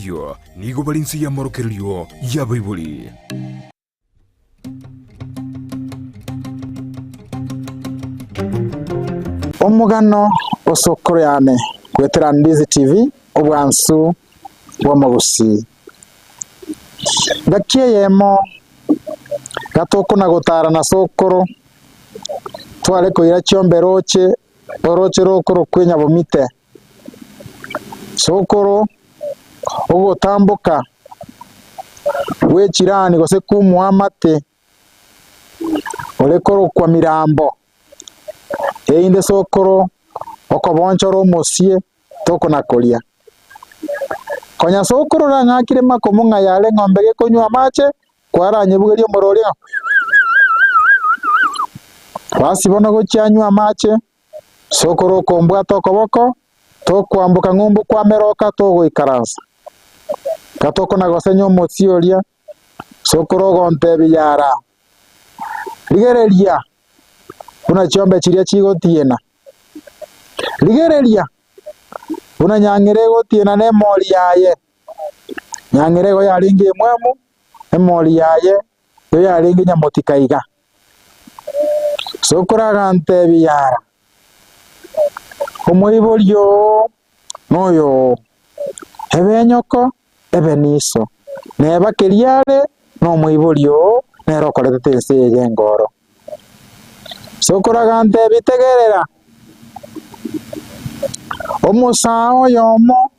ayio nigo bare inse y'amorokererio y'abaibori. Omogano o sokoro yane goetera Ndizi TV, obwansu bw'omogusii. Ngaki eyemo gatokona gotara na sokoro, tware koira chiombe roche, oroche rokorokwa enyabomite. Sokoro ogotamboka gwe chirani gose kw'omoamate ore korokwa Mirambo, erinde sokoro okobonchora omosie tokona koria. Konya sokoro orang'akire makomo ng'a yare eng'ombe gekonywa amache, kwaranyebugerie omoro oria ng'a basi bono gochia anywe amache. Sokoro okombwata okoboko, tokwamboka ng'umbu kwameroka togoikaransa. Gatokona gosenya omosie oria, sokoro ogontebia yara, Rigereria buna chiombe chiria chigotiena, rigereria buna nyang'era egotiena nemori yaye. Nyang'era igo yarenge emwamu, emori yaye igo yarenge nyamotika iga. Sokoro agantebia yara, Omoibori oo noyo oo, ebe enyoko, ebe niso, neba keria are nomoibori oo nere okoretete ense eye y'engoro. Sokoro agantebia, Tegerera, omosaa oyomo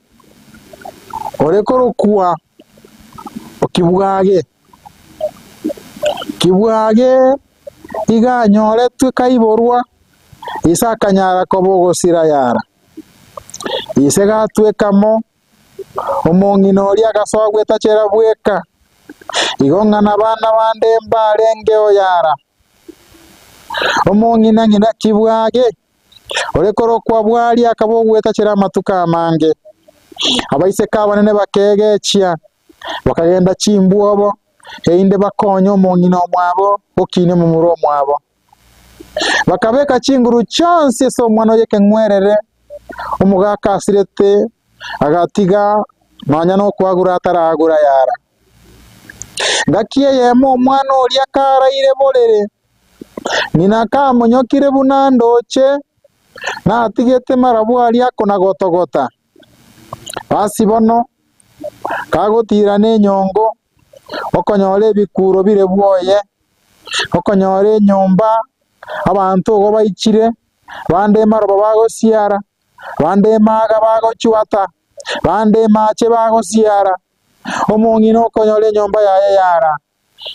ore korokwa Okibwage, Kibwage iga anyoretwe kaiborwa, ise akanyara koba ogosira yara. Ise gatweka mo, omong'ina oria agasoa gwetachera bweka, igo ng'a nabana bande mbarengeo yara. Omong'ina ng'ina Kibwage, ore korokwa Bwari akaba ogwetachera amatuko amange. Abaiseke abanene bakegechia, bakagenda chimbwobo, erinde bakonye omong'ina omwabo gokinia omomura omwabo. Bakabeka chinguru chionsi ase omwana oye ekeng'werere, omogaka asirete, agatiga nonya nokoagura ataraagura yara. Ngaki eyemo omwana oria karaire borere, ng'ina kamonyokire buna ndoche, natigete marabwo aria akona-gotogota. Basi bono, kagotiira nenyongo, okonyora ebikuuro bire bwoye, okonyora enyomba, abanto igo baichire, bande emaroba bagosiara, bande emaaga bagochwata, bande emaache bagosiara, omong'ina okonyora enyomba yaye yara.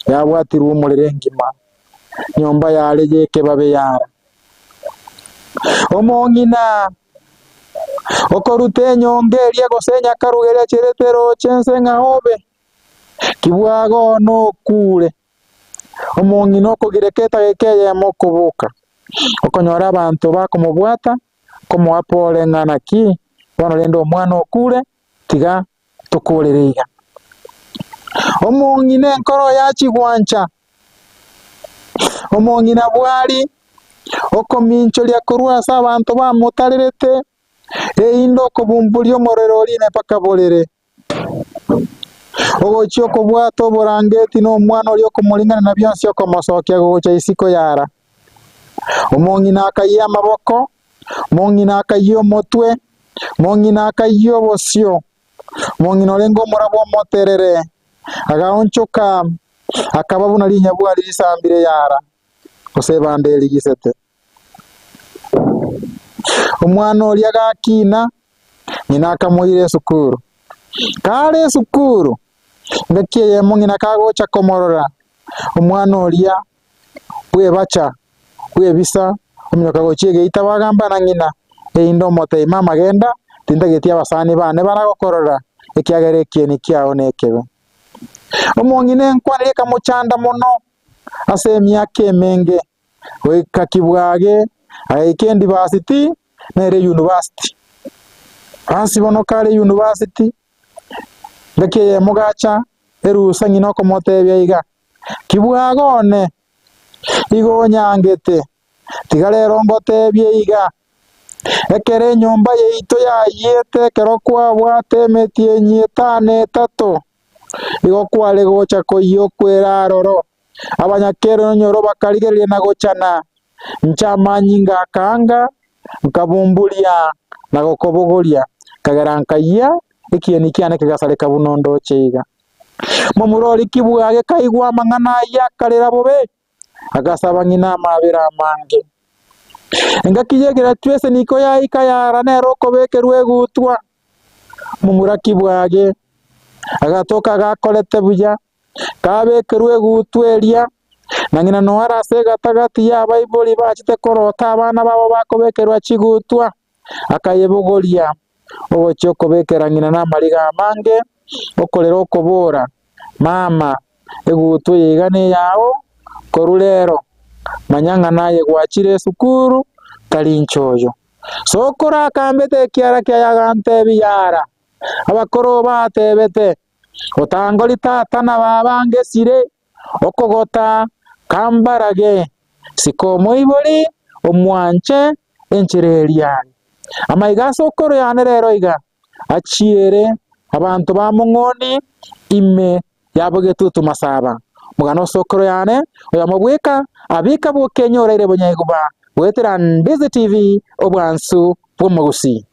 yabwatirwe omorero engima, nyomba yare y'ekebabe yara. Omong'ina okoruta enyongo eria gose enyakaruga eria acherete roche ense ng'a obe, kibwaga one okure. Omong'ina okogireka etageka eyemo okoboka, okonyora abanto bakomobwata, komoa pore ng'a naki, bono rende omwana okure, tiga tokorere iga. Omong'ina enkoro yachigwancha, omong'ina bwari okominchoria korwa ase abanto bamotarerete, erinde okobumburia omorero oria ime mpaka borere. Ogochia okobwata oborangeti na omwana oria okomoringana na bionsi okomosokia gocha isiko yara. Omong'ina akayia amaboko, omong'ina akayia omotwe, omong'ina akayia obosio, omong'ina orenge omorabu omoterere, agaonchoka, akaba buna rinyabwari risambire yara, gose ebande erigisete. Omwana oria agakina, ng'ina akamoira esukuru. Kare esukuru, engaki eyemo ng'ina kagocha komorora, omwana oria bwebacha, bwebisa, ominyoka gochia egeita bagamba na ng'ina, erinde omotebie, Mama genda, tintageti abasani bane baragokorora, ekiagera ekieni kiao nekebe. Omong'ina enkwana eria ekamochanda mono ase emiaka emenge, goika kibwage, agaika endibasiti, nere eyunibasiti. Basi bono kare eyunibasiti, engaki eyemo gacha erusa ng'ina okomotebia iga, Kibwaga one, igo onyangete, tiga rero ngotebie iga. Ekero enyomba yaito yayiete ekero kwabwate emetienyi etano etato, igo kware gocha koyia okwera aroro. Abanyakenyoro bakarigereria na gochana, inche amanyinga akaanga, nkabumburia na gokobogoria, nkagera nkayia, ekieni kiane kegasareka buna ondoche iga. Momura oria kibwage kaigwa amang'ana ayio akarera bobe, agasaba ng'ina amaabera amange. Engaki y'egeratwa eseniko yaika yara nere okobekerwa egutwa. Momura kibwage agatoka gakorete buya, kabekerwa egutwa eria, na ng'ina noare ase egatagati y'abaibori bachete korota abana babo bakobekerwa chigutwa, akayebogoria ogochia okobekera ng'ina namariga amange, okorera okobora, Mama, egutwa eye iga neyao, korwa rero manya ng'a naye gwachire esukuru, tari inche oyo. Sokoro akambete ekiara kiaye agantebia, Yara, abakoro batebete, Otangori tata na baba ngesire, okogota kambarage, sika omoibori, omwanche enchera eria are. Amaiga ase okoro yane rero iga achiere abanto ba mong'oni ime yabo getutu masaba. Omogano ase okoro yane, oyomo bweka abika bwokenye oraire bonyaiguba goetera Ndizi TV obwansu bw'omogusii.